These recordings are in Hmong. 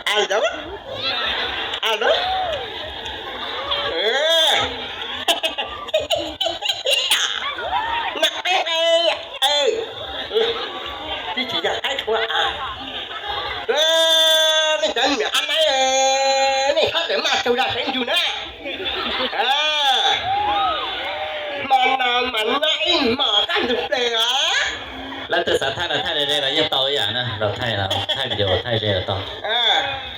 Alo, alo. Mas, tsis tsis yog qaib qhua a. Nej cov niam ab naib, nej txhob tawm maj tsaug zog seev ntsug na. Hmo no mas nyob ib hmos qab ntug pleg os. Leej twg xav thaij no thaij deb deb los yeej tau ib yam na, los thaij, thaij video thaij ze los tau.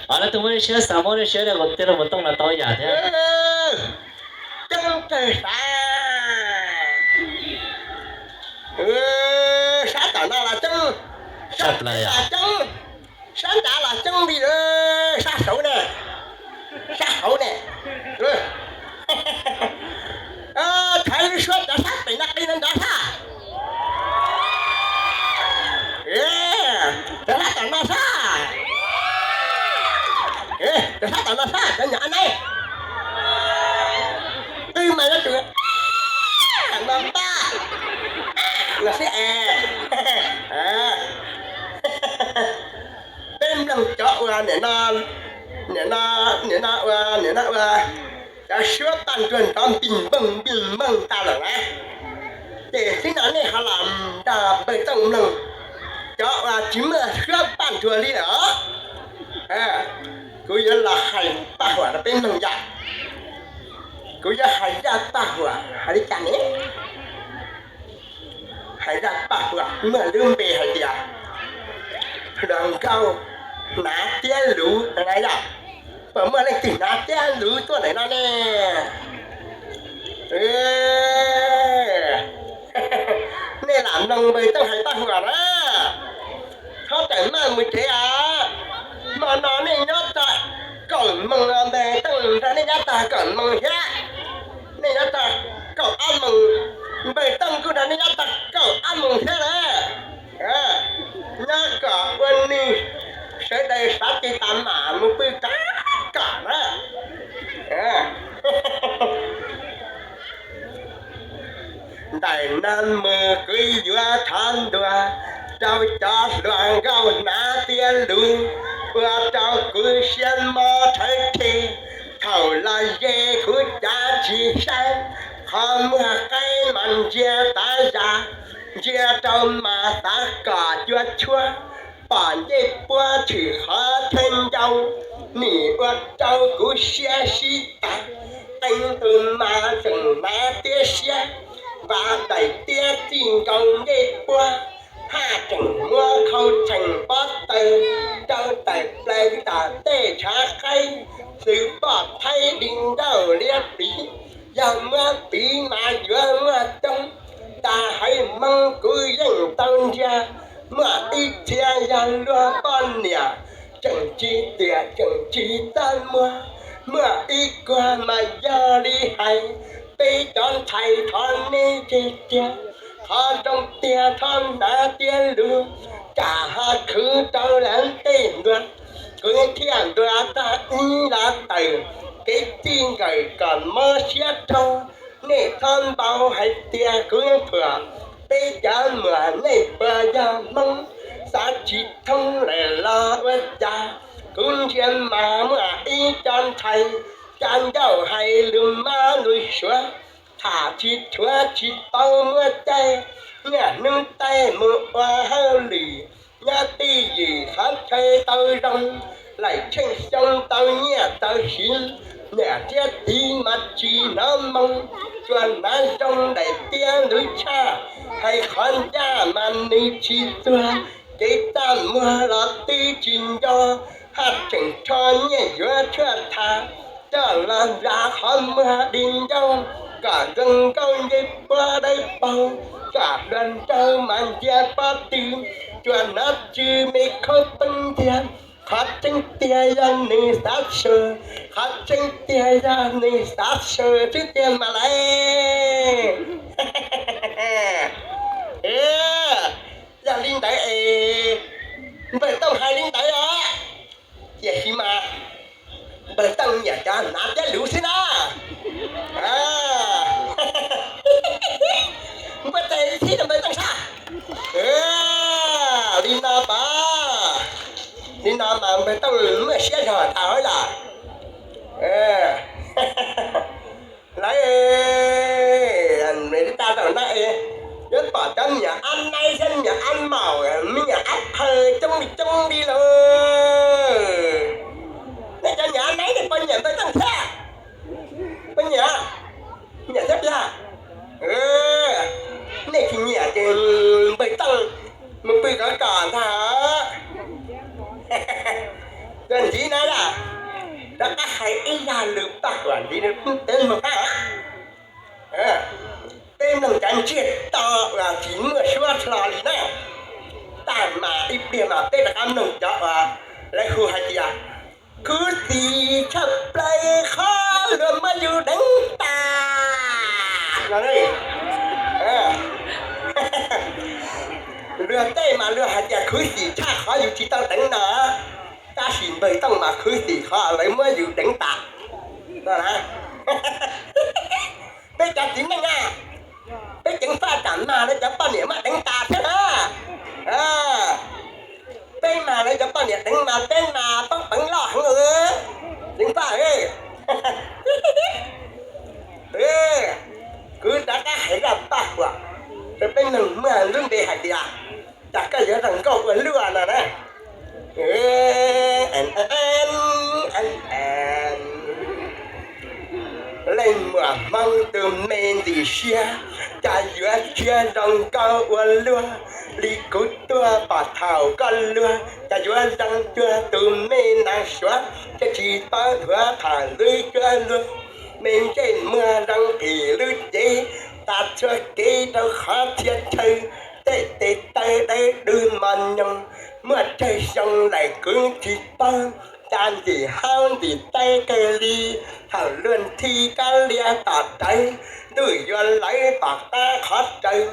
Os, leej twg muaj lub siab xav muab lub siab rau kuv tij laug Mus Tooj los tau ib yam thiab. Ceeb tsawg sab, sab tom no los ceeb, sab plaws los ceeb, sab nrad los ceeb li, sab saud ne, sab hauv ne. Thaiv lub suab cov sab pem no qi no nrad sab. Cov sab tom no sab. Cov sab tom no sab, cov nyuam ab naib. Twb mas yuav tsum no pab los sib es. Peb mloog cov uas nim no, nim no, nim no ua, nim no ua cov suab paj nruag nrov npis npeeg npis npeeg tas lawm na. Ces tib no nej ho los nrog npawg Tooj mloog cov uas tsis muaj suab paj nruag li lawm os. Kuv yuav los hais paj huam rau peb mloog yom. Kuv yuav hais zaj paj huam hais li cas ne? Hais zaj paj huam muaj lub npe hais tias hluas nkauj hnav tiab luv na yom. Puas muaj leej twg hnav tiab luv tuaj ntawm no ne? Nej lam mloog npawg Tooj hais paj huam na. Txhob tawm maj mus tsev os. Hmo no nej nyob txog kaum moos los npawg Tooj nrog nej nyob txog kaum moos thiab. Nej nyob txog kaum ob moos, npawg Tooj kuj nrog nej nyob txog kaum ob moos thiab na. Nyob kom ua nws sawv daws xav ces tas mam mus pw kom kom na. Ntawm no mus kuv yuav thov ntuas rau cov hluas nkauj hnav tiab luv, ua rau kuv siab mob rhawv rhe. Thaum los ze kuv cav tsis saib, qhov muag qaib mas ntsia tav zas, ntsia rau mas xav kom cua chuab, pom ncej puab tshwm qhov thawj ncau, nim ua rau kuv siab sib tag. Qee tus mas tseem hnav tiab siab, vas daim tiab txij nkaus ncej puab, haj tseem muab khau tseem pob taws rau tawm plaws tom tej tshav qaib, xwm poj thaib di ncauj liab pliv, yog muab piv mas yuav muaj coob. Tas haiv Hmoob kuv yeej tau ntsia, muaj ib txhia yog luag poj niam, tseem tsis tiam tseem tsis txaj muag, muaj ib kuag mas yog li hais, peb cov ntxhais thov neb tseg tiag, qhov zoo tiag thov hnav tiab luv, tsam ho khwv rau lawv tej ntuag, kuv thiaj ntuas tag ib los tawm, kev txij nkawm kom mob siab rau. Nej txhob npau hais tias kuv thuam, peb cov muam nej puas yog Hmoob, xav tsis thoob lawm los ua cas. Kuv ntsia mas muaj ib co ntxhais, ca ncauj hais lus Mab lus Suav, tham tsis tshuav tsis tau muaj caij, niaj hnub taij mus ua hauj lwm, nyob twj ywm qhov chaw tau zoo, lawm tsheej xyoo tau nyiaj tau siv, niam thiab txiv mas tsis hnov moo, tsuas hnav zoo daim tiab luv tshaj, hais qhov ncaj mas nws tsis tuag, kev txaj muag los twb tsis nco, haj tseem rho nyiaj yuav tshuaj tha, coj los nplas qhov muag di ncauj, kom zoo nkauj nce puab dawb paug, kom hluas nraug mas ntsia pob tw, tsuas hnov tsw me khaub poob ntxiag. Qhov tseeb tiag yog nws xav saw, qhov tseeb tiag yog nws xav saw xwb tiag mas lauj. Yog li ntawd es npawg Tooj hais li ntawd os. Tiam sis mas npawg Tooj nyiam cov hnav tiab luv xwb na. Npawg Tooj xib rau npawg Tooj sab. Li no pab. Li no mas npawg Tooj muaj siab zog tas yom. Lawv, ta zaum no yuav pom cov niam ab naib thiab niam ab maum, me niam ab phaw coob li coob li lawm. Nej cov niam ab naib nej puas nyiam npawg Tooj thiab? Puas nyiam? Nyiam thiab tiag. Nej tsis nyiam ces npawg Tooj mus pw kov kom ntag. Yog ntxiv na, rov qab hais ib zaj lus paj huam ntxiv, peb mloog hab. Peb mloog cov ntsiag to uas tsis muaj suab hlo li na. Tag mas ib pliag mas peb rov qab mloog cov uas lawv hu hais tias khuv xim tshaj plaws qhov luag muab yus deev tas no. Luag tej mas luag hais tias khuv xim tshaj qhov yus tsis tau deev no, tab sis npawg Tooj mas khuv xim qhov lawv muab yus deev tas. Peb cov txiv neej na, peb ceev faj kam mag lawv cov poj niam muab deev tas thiab na. Peb mag lawv cov poj niam deev mas peb mas poob peev loj heev. Ceev faj, kuv rov qab hais zaj paj huam rau peb mloog, muaj lub npe hais tias cas koj yuav zoo nkauj ua luaj no na. Leej muam Hmoob tus me ntxim siab, cas yuav tsis zoo nkauj ua luaj li kuv tuaj pom thaum koj luag, cas yuav zoo cuag tus me nas Suav, thiaj tsis paub thuav tham lwb cuab luag. Me ntsej muag zoo phim lwb cev, tas txhua kev rau qhov txhia chaw, tej tes taw dawb dub mos nyoos, muaj tsawg xyoo lawm kuv tsis paub, cas ntxim haub ntxim taw kawg li. Thaum luag nthi kab lias tom rawv, ntuj yuav lawv tom qab qhov rawv,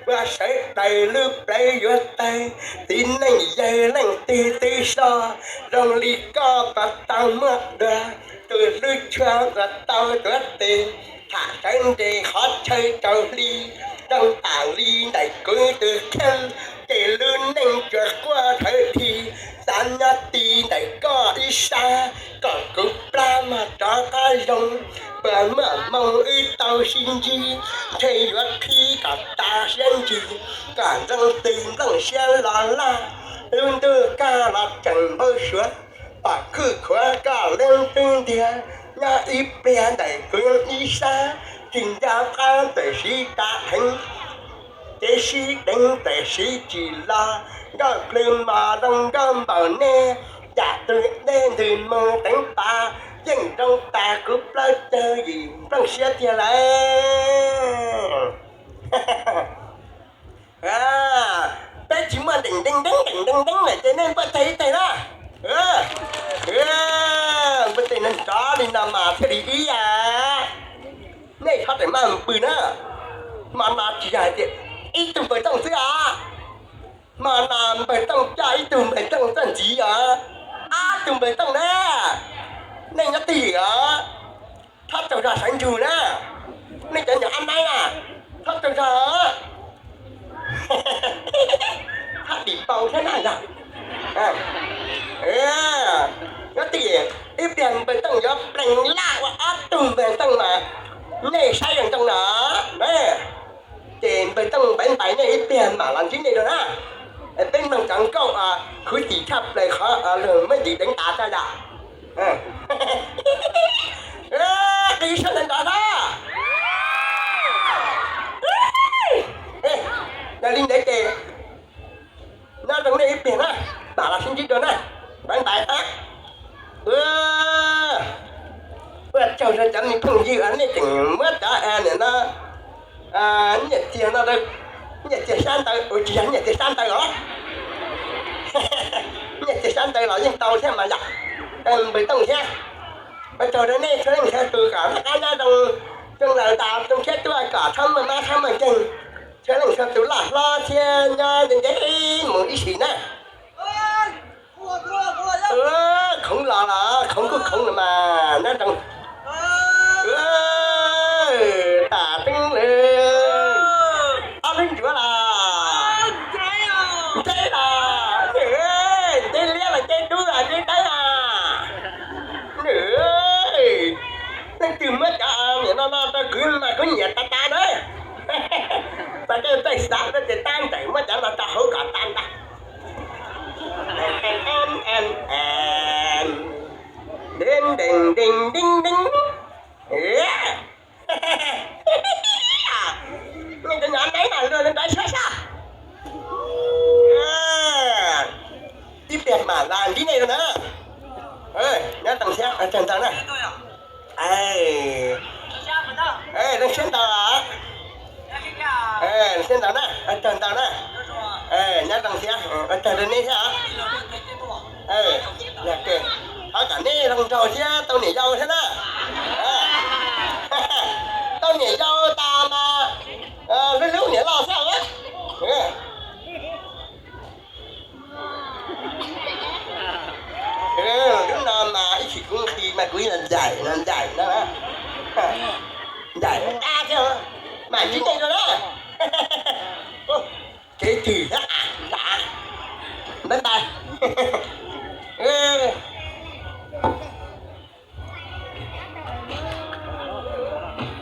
ua sawv daws lub plawv yuav tawg. Txiv neej yawg leej twg twb soj, zoo li koj puas tau muaj dua, tus hlwb tshua puas tau tuav tes, tham sawv nres qhov chaw rau hli, zoo tas li ntawm kuv tus kheej, ces lub neej tsuas quaj dhawv dhi. Xav nyob ti ntawm koj ib sab, kom kuv plab mag rov qab zoo, puas muaj hmoo wb tau sib ntsib, ntshe yuav qhib kom tas siab ntsws, kom zoo twg nplooj siab los laj, lub ntuj kaj los tseem npau suav, pom khwj khuav koj leeb twb ntiag, nyob ib pliag ntawm kuv ib sab, tsis nco qab txawm siv tsa dheev, kev sib deev txawm siv tsis los, nkauj plhws mos zoo nkauj npaum nej, yam twg dej ntws mus teev pas, yeej zoo tas kuv plaub caug yim nplooj siab tiag lauj. Peb tsis muaj nteem nteeb nteeb nteem nteeb nteeb lawm ces nej npuaj teg ib teg na. Npuaj teg no nrov li no mas thiaj li ib yam. Nej txhob rawm maj mus pw na. Hmo no tsis yog hais tias ib tug npawg Tooj xwb os. Hmo no npawg Tooj coj ib tug npawg Tooj txoj ntxiv os. Ob tug npawg Tooj na. Nej nyob twj ywm os. Txhob tsaug zog sawv ntsug na. Nej cov nyuam ab naib na, txhob tsaug zog. Txhob dim paus thiab na yog. Nyob twj ywm, ib pliag npawg Tooj yuav plees laj ua ob tug npawg Tooj mas nej saib zoo zoo no. Ces npawg Tooj npaiv ntais nej ib pliag mam los ntsib nej dua na. Peb mloog cov nkauj khuv xim tshaj plaws qhov luag muab yus deev tas tso yom. Qis sab ntawd nrov na. Yog li ntawd ces nyob zoo nej ib pliag na, mam los sib ntsib dua na. Npaiv ntais. Ua tsaug rau cov me phooj ywg uas nej tseem muab cov nyiam txiag no, nyiam txiag sab ntawd, tsis yog nyiam txiag sab ntawd os. Nyiam txiag sab ntawd los yeej tau thiab mas yom. Npawg Tooj thiab, ua tsaug rau nej txhua leej txhua tus kom noj qab nyob zoo, zoo lawm tas zoo thiab tuaj kom txhob muaj mob txhob muaj nkeeg, txhua leej txhua tus loj hlob thiab nyob ntev ntev mus ib sim na. Khoov los los khoov kuj khoov los mas nyob zoo. Tas teeb lawm. Ob lub ncuav los, nteb los, nteb liab los nteb dub Kwv mas kuv nyiam tas tas na. Pas tej pej xav peb tes tab ntawm muab cov no rau hauv kom tas ntag. Dees dees dees dees dees. Nej cov nyab neeb mas luag ntawd siab sab. Ib pliag mam los ntsib nej dua na. Nyob zoo thiab, tsaug ntau na. Zoo siab ntau, siab ntau na, tsaug ntau na. Nyob zoo thiab, tsaug rau nej thiab. Thov kom nej zoo nraug thiab tau niam yau thiab na. Tau niam yau tas mas hlub hlub niam loj thiab. Lub no mas ib chim kuv nqhis mas kuv yog ncaim no ncaim no. Ncaim qab thiab, mam ntsib nej dua na. Kev twg